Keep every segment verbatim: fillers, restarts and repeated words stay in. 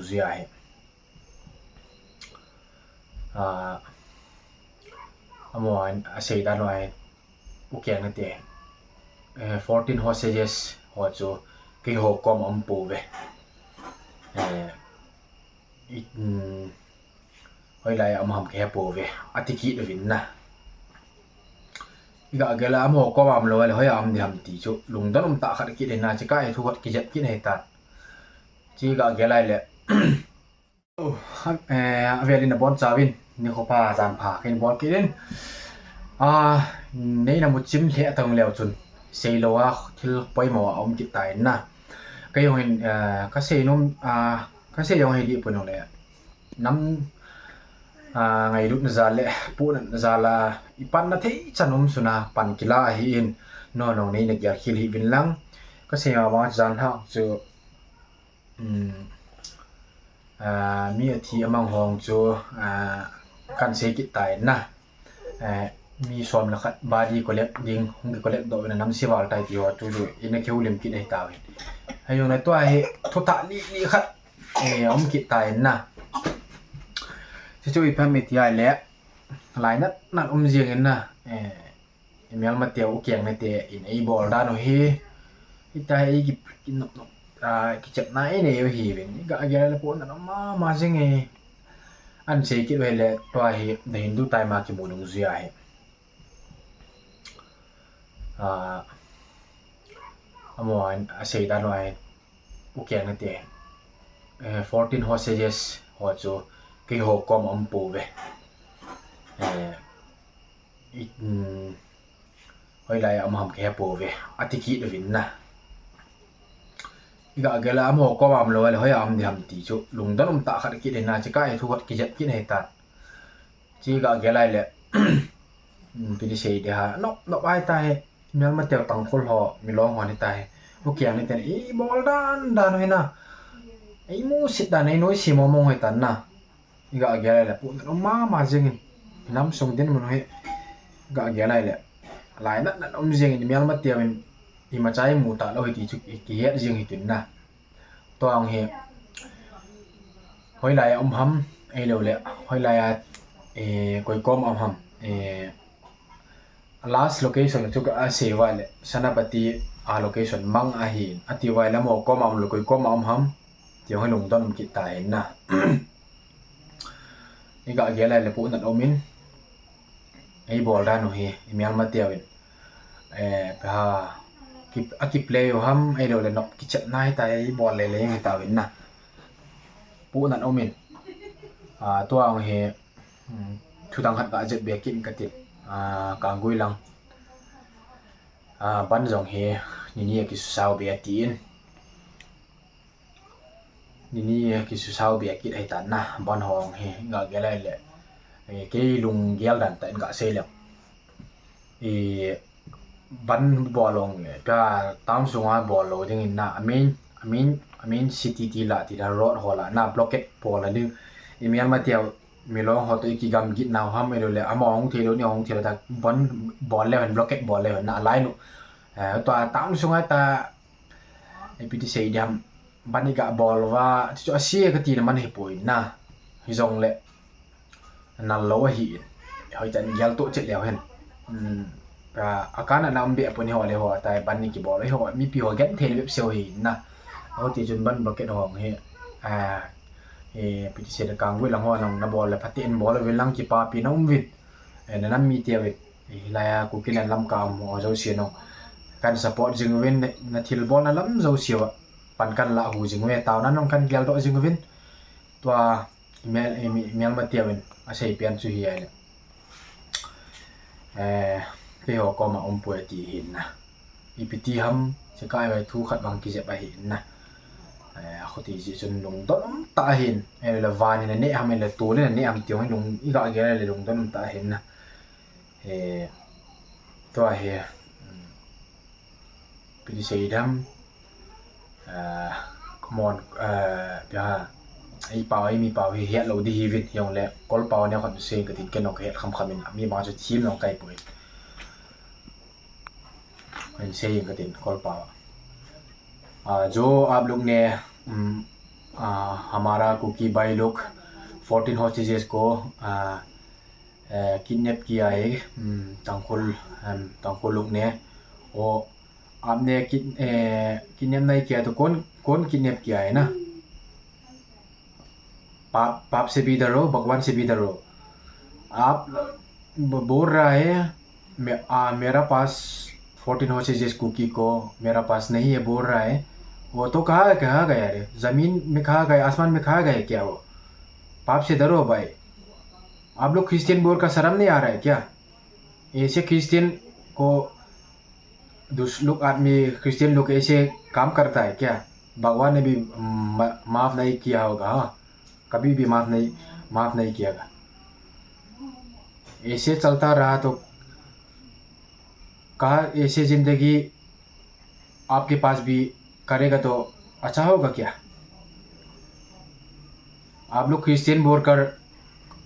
Zia hi. Ah, amo an a sei dan uai. U keng na te. Eh, fourteen hostages ho chu keiho kom a um pouve. Eh, i, um, hoilai a um ham kahe pouve. Ati kit uvin na. I ga gel a amo kom a um lou le hoiya um ding ham ti chu lungdon um tah khat kit na, chi ka thu khat kijep kit na hitan. Chi ga gel a le. Oh, eh, avel in abon chauvin, nikho pha, jan pha, ken bol kit in. Ah, nei na mu chim lheh tang leu chun, seilou a thil poimo a um kit tai na. Kei jong hin, eh, ka sei nom, ah, ka sei jong hi di pun le. Nam, ah, ngailutna jal le, puhnatna jal a, i panna thei chan um suna, pan kila ahi in, no nong nei na gel khel hih uvin lang. Ka sei ma ma jan ha chu, um, ah, mi athi amang hong chu, ah, kan sei kit tai na. Eh, mi som le khat body collect ding, hung ki collect doh uvin a nam sival tai ti ho chu chu, i na keu lim kit ahi tauve. Hei jong na tua hi, thu tah li, li khat, eh, um kit tai na. Chu chu ipi ham iti a le, lainat nat um jing in na, eh, i melmateu u keng na te in ei bol dan u hi. Hitia hi ei ki, ki nop nop, ah, kichepna ei nei u hi uvin. I ga gel le puhnat um ma ma jing e. An sei kit u hile tua hi The Hindu Times a kimu dungjui ahi. Ah, amo an a sei dan uai. U keng na te. Eh, fourteen hostages ho chu keiho kom a um pouve. Eh, i, um, hoilai a um ham kahe pouve. Ati kit uvin na. I ga gel a amo kom a um lou le hoiya um ding ham ti chu lungdon um tah khat kit na, chi ka thu khat kijep kit na hitan. Chi ga gel a le. Um, ipi ti sei di ham. Nop, nop ai ta hi. Melmateu Tangkhul ho, Milong ho ni ta hi. U keng ni ten, i bol dan dan u hi na. I musit dan, i noise mo mo hi tan na. I ga gel a le puhnat um ma ma jing in. Nam sung dinmun u hi. Ga gel a le. Lainat nat um jing in, melmateu in. Imacha i mu talou hi ti chu, i kihet jing hi tin na. Tua hi, hoilai a um ham, ahilou le, hoilai a, eh, koi kom a um ham, eh, last location chu ka sei uva le, Senapati a location mang ahi, ati uva le amo kom a um lou, koi kom a um ham, ti hi lungdon um kit ta hin na. I ga gel a le puhnat um in, ei bol dan u hi, i melmateu in. Eh, ha, ki, a kiplay u ham, ahilou le nop kichepna hi ta, ei bol le le hi tauvin na. Puhnat um in. Ah, tua hi, um, thu dang khat ga jep be kit ka tin. Ah, Kanggui lang. Ah, ban jong hi, nini a kisusau be a tin. Nini kisusau be kit ahi tan na, ban hong hi, ga gel a le. Eh, kei lunggel dan tah in ga sei le. Eh, ban bol hong le, ka town sunga bol lou ding in na, a main, a main, a main city ti la, ti la road ho la, na blockade bol la ding. I melmateu, Milong ho to i kigam git nau ham, ahilou le, ama hung thei lou, ni hung thei lou ta, ban bol le hen, blockade bol le hen, na line u. Eh, tua town sunga ta, ipi ti sei di ham, ban i ga bol uva, chu chu a sia ka ti na man hi poi na. Hi jong le, nal lou ahi in. Hoi tan gel to chet leu hen. Hmm. A, a kana na um be pon hi ho le ho, ta ban i kibol, hi ho, mipi ho gen thei le bep seu hi na. Ho ti chun ban blockade ho hi. A, e, ipi ti sei di Kanggui lang ho nang na bol le phaten bol uvin lang kipapi na um uvin. Eh, na nam mite uvin. Eh, hilai a Kuki Inpi Lamka um ho jouse nong kan support jing uvin, na thilbol na lam jouse uva pan kan la hu jing uve, taona nong kan geldoh jing uvin. Tua i mel, i mi, i melmateu in a sei pen chu hi ahile. Eh, keiho koma um poi ati hin na. Ipi ti ham, Sekai vai thu khat vang kijep ahi in na. Eh, khuti ji chun lungdon um tah ahin. Eh, le van in a neh ham, le tol in a neh ham ti jong lung, i ga gel le lungdon um tah ahin na. Eh, tua hi, um, ipi ti sei di ham, ah, come on, ah, pia, ei pau, ei mi pau hi het lou di hi uvin, jong le, kol pau ne khat sei ka tin ken jong ka het kham kham in, mi ma chu thim jong kai poi. Kan sei ka tin kol pau. Ah, jo aap log ne, um, आ, हमारा कुकी भाई लोग fourteen hostages को, आ, ए, किडनैप किया है, हम्म, तंगखुल, हम, तंगखुल लोग ने। वो आपने किड-, ए, किडनैप नहीं किया तो कौन, कौन किडनैप किया है ना? पाप, पाप से भी डरो, भगवान से भी डरो। आप ब-, बोल रहा है, मे-, आ, मेरा पास फोर्टीन हॉस्टेजेस कुकी को मेरा पास नहीं है बोल रहा है। वो तो कहाँ, कहाँ गया रे? जमीन में कहाँ गए, आसमान में कहाँ गए क्या वो? पाप से डरो भाई। आप लोग क्रिश्चियन बोल का शर्म नहीं आ रहा है क्या? ऐसे क्रिश्चियन को दुस-, लोग आदमी, क्रिश्चियन लोग ऐसे काम करता है क्या? भगवान ने भी म-, माफ नहीं किया होगा, हाँ? कभी भी माफ नहीं, माफ नहीं किया। ऐसे चलता रहा तो कहा ऐसे जिंदगी आपके पास भी करेगा तो अच्छा होगा क्या? आप लोग क्रिश्चियन बोलकर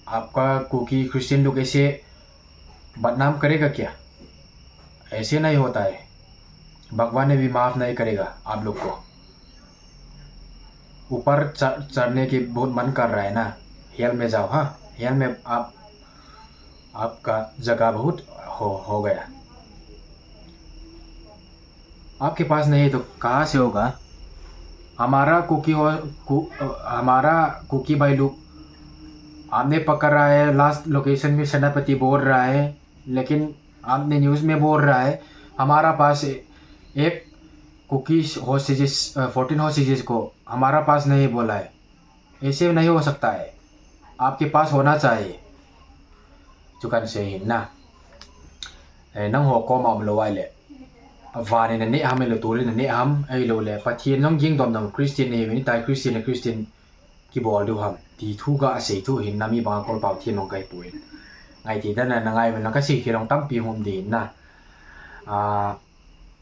आपका कुकी क्रिश्चियन लोग ऐसे बदनाम करेगा क्या? ऐसे नहीं होता है। भगवान ने भी माफ नहीं करेगा आप लोग को। ऊपर चढ़-, चढ़ने की बहुत मन कर रहा है ना, हेल में जाओ, हाँ, हेल में आप, आपका जगह बहुत हो, हो गया। आपके पास नहीं तो कहाँ से होगा? हमारा कुकी हो, कु-, अ, हमारा कुकी भाई लोग, आपने पकड़ा है, लास्ट लोकेशन में सेनापति बोल रहा है, लेकिन आपने न्यूज़ में बोल रहा है, हमारा पास ए-, एक कुकीज हॉस्टेजेस, अ, फोर्टीन हॉस्टेजेस को हमारा पास नहीं बोला है। ऐसे नहीं हो सकता है, आपके पास होना चाहिए। Chukan se hin na. Eh, nangho koma umlou ahile, van in aneh ham, ahilou tol in aneh ham, ahilouleh Pathen jong ging dom dom Christian nahiuvin, itai Christian a Christian kibol diu ham ti thu gasei thu hin na, mi banga kolpao them jong kahipoi. Ngaithei dan a na ngai uvin lang, kasei khel jong tampi hung um ding hin na. Ah,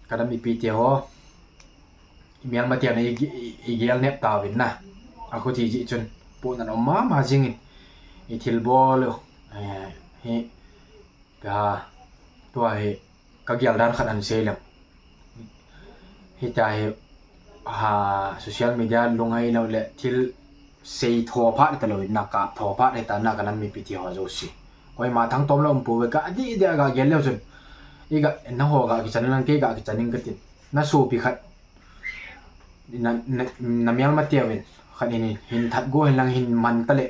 ka nam mipite ho, i melmate ho na i, i, i gel nep tauvin na. Akhuti jeh chun pohnat um mama jingin, i thilbol u, eh, hi, ka, tua hi, ka gel dan khat ahin sei leng. Hitia hi, ha, social media lunghei lou le thil sei tho phat talou in na, kap tho phat hita na, ka nam mipite ho jouse. Koima thangtom lou um pouve, ka dih dih a ga gel leu chun, i ga, nangho ga kichan in lang, kei ga kichan ing katin. Na sopi khat, na, na, na melmate uvin khat in hin that go hen lang, hin man ta le,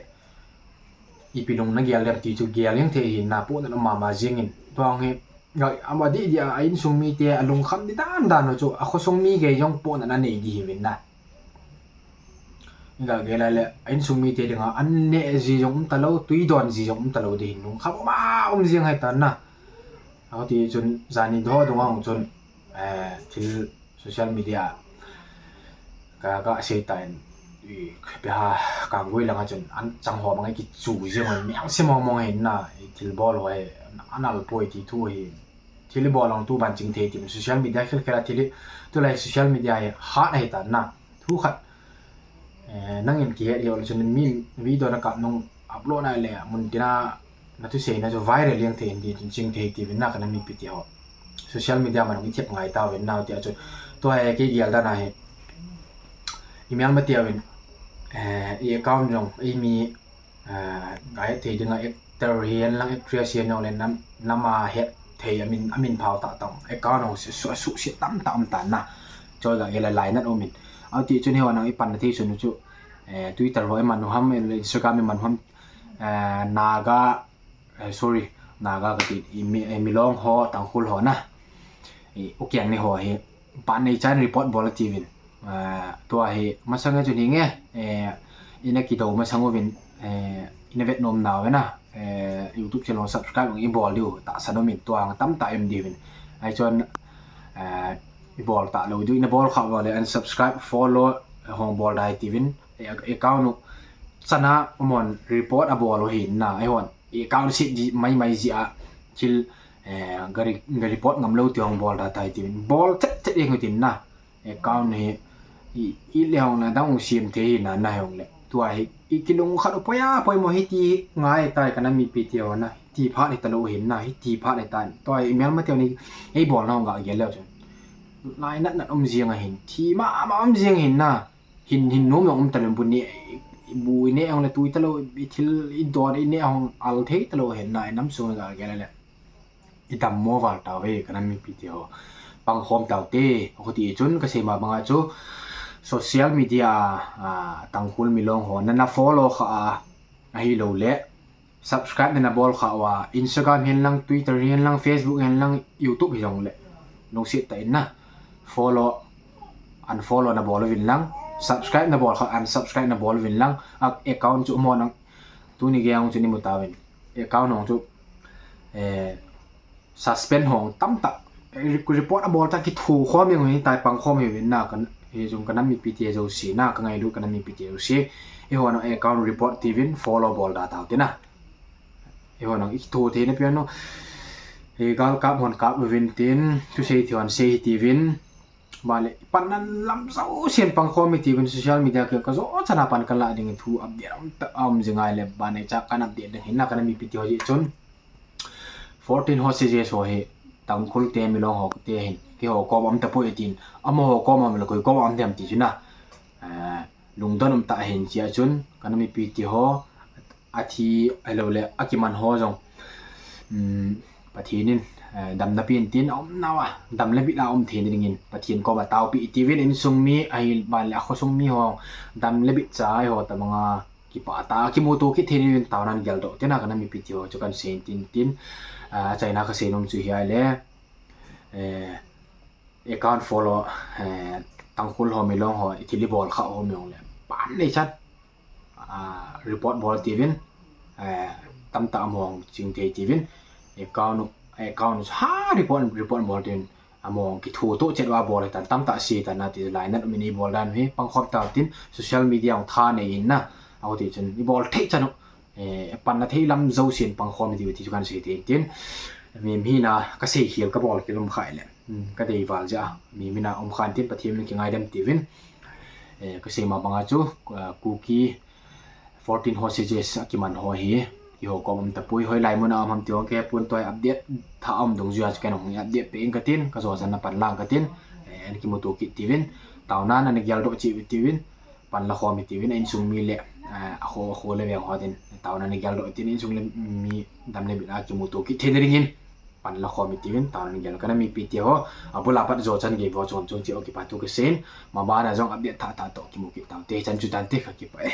ipi lung na gel dem ti chu gel jeng thei hin na, pohnat um mama jingin. Tua hi, ga, ama dih dih a, a insung mite a lungkham ding dan dan u chu, a khosung mi gei jong pohnat anei ding hiuvin na. I ga gel a le, a insung mite dinga an neh ji jong um talou, tui don ji jong um talou ding hin lungkham um a um jeng hita na. Achuti chun jani tho dunga hung chun, eh, thil social media ka, ka sei tan, i, ipi ham, Kanggui langa chun an chang ho bang i kichu jeng un, mi ang se mong mong hin na, i thilbol ho hi, an al poi ti thu hi, thil i bol lang tu ban ching thei ti, social media khel khel a thil i, tulai social media hi hat ahi tan na, thu khat, eh, nangin kihet hi ol chun mi video na kap nung upload na le, mun tina na thusei na chu viral jeng thei in ti chun ching thei ti vin na ka nam mipite ho. Social media ma nung i thep ngai tauvin na ti a chu. Tua hi kei gel dan ahi. I melmate uvin, eh, i account jong, i mi, eh, ngai thei dinga actor hihen lang actress hihen jong le nam, nam a het thei a min, a min phao tah tah. Account jong su, su, suhset tamtah um tan na. Choi ga gel a lainat um in. Achuti chun hi ho nang i pan na thei sun chu, eh, Twitter ho i man u ham, Instagram i man u ham, eh, Naga, eh, sorry, Naga kati, i mi, eh, Milong ho, Tangkhul ho na. I, u kiang ni ho hi, pan nei chan report bol a ti vin. Eh, tua hi, masang a chun hi nge, eh, i na kidou masang uvin, eh, i na vet nom nau ve na, eh, YouTube channel subscribe i bol diu, tahsan um in tua ang tamtah em diu vin. Ai chun, eh, i bol talou diu, i na bol kha vo le unsubscribe, follow, eh, hung bol dai ti vin, eh, account u, chana umon report a bol u hin na, ai hon. I account set di mai mai ji a thil, eh, ga re-, ga report ngam lou ti hung bol da tai ti vin. Bol chet chet jeng u tin na. Account hi i, i le hung na dang u siam thei hi na na hung le. Tua hi i kilung khat u poi a, poimo hiti ngai tai ka nam mipite ho na. Ti phat hi talou hin na, hiti phat hi tan. Tua hi i melmate ho ni ei bol na hung ga gel leu chun. Lainat nat um jeng ahin. Thi mama um jeng hin na. hin, hin nom jong um talou, bu ne, bu i ne jong le tui talou, i thil i don i ne jong al thei talou, hin na i nam sung ga gel le. I dammo val tauve, ka nam mipi te ho. Pangkhom taute, khuti chun ka sei ma banga chu social media, a, Tangkhul Milong ho, na, na follow kha a, ahilou le subscribe na, na bol kha uva, Instagram hin lang, Twitter hin lang, Facebook hin lang, YouTube hi jong le. Lungset tah in na follow, unfollow na bol uvin lang, subscribe na bol kha, unsubscribe na bol uvin lang, a account chu mo nang, tuni gei chu ni mu tauvin. Account hong chu, eh, suspend hong tamtah, eh, re-, report a bol ta kithu khom jong hi tai, pangkhom hi vin na, kan, hi jong ka nam mipi te jouse na, ka ngailut ka nam mipi te jouse. Eiho na account report tiuvin, follow bol da taute na. Eiho na i kithu thei na pian no. He gal kap hon kap uvin tin, thusei thei hon sei tiuvin. Bale, panna lam jousen pangkhom tiuvin social media ke ka jo chana pan ka la ding thu update um ta um jingai le bane cha kan update ding hin na ka nam mipi te ho ji chun. Fourteen hostages ho hi, Tangkhul te Milong ho te hin, keiho kom a um tapoi tin, amaho kom a um le koi kom a um dem ti chu na. Eh, lungdon um tah hin chia chun, ka nam mipi te ho, athi, ahilou le, akiman ho jong. Um, Pathen in, eh, damna pen tin, a um nau a, dam le bit a um thei dingin, Pathen kom a taopi tiuvin, insung mi, ahi ban le, a khosung mi ho, dam le bit cha, eiho ta banga, kipah tah a kimuto kit thei dingin taona na geldoh tina ka nam mipi te ho chu kan sei tin tin, ah, achaina ka sei nom chu hi ahile, eh, account follow, eh, Tangkhul ho Milong ho i thil i bol kha ho mi hong le pan nei chan, ah, report bol tiuvin, eh, tamtah a mong ching thei tiuvin, account, account ha report, report bol tiuvin, among kithu to chet uva bol hitan, tamtah si tan na ti lai nat um in i bol dan hi pangkhom tauvin tin social media hong tha nei in na, a khuti chun i bol thei chan u, eh, panna thei lam jousen pangkhom diu ti chu kan sei thei tin, mi, mi na ka sei khel ka bol khel um khai le, um, ka dei val ja, mi, mi na um khan tin Pathen min kingaidam tiuvin, eh, ka sei ma banga chu, ah, Kuki fourteen hostages a kiman ho hi, keiho kom a um tapoi, hoilai mun a um ham ti hong ke pun toi update tha um dungjuia chu ken hong update pe in ka tin, ka jo chan na pan lang ka tin, eh, an kimuto kit tiuvin, taona na na geldoh cheh u tiuvin, pan la khom tiuvin, a insung mi le, eh, a kho, a kho le veng ho tin, taona na geldoh tin, insung le mi dam le bit a kimuto kit thei dingin, pan la khom tiuvin, taona na gel ka nam mipi te ho, a bul a pat jo chan gei vo chon chon ti o kipa thu ka sei in, ma bana jong update tha tha to kimu kit taute, chan chu tante ka kipah e.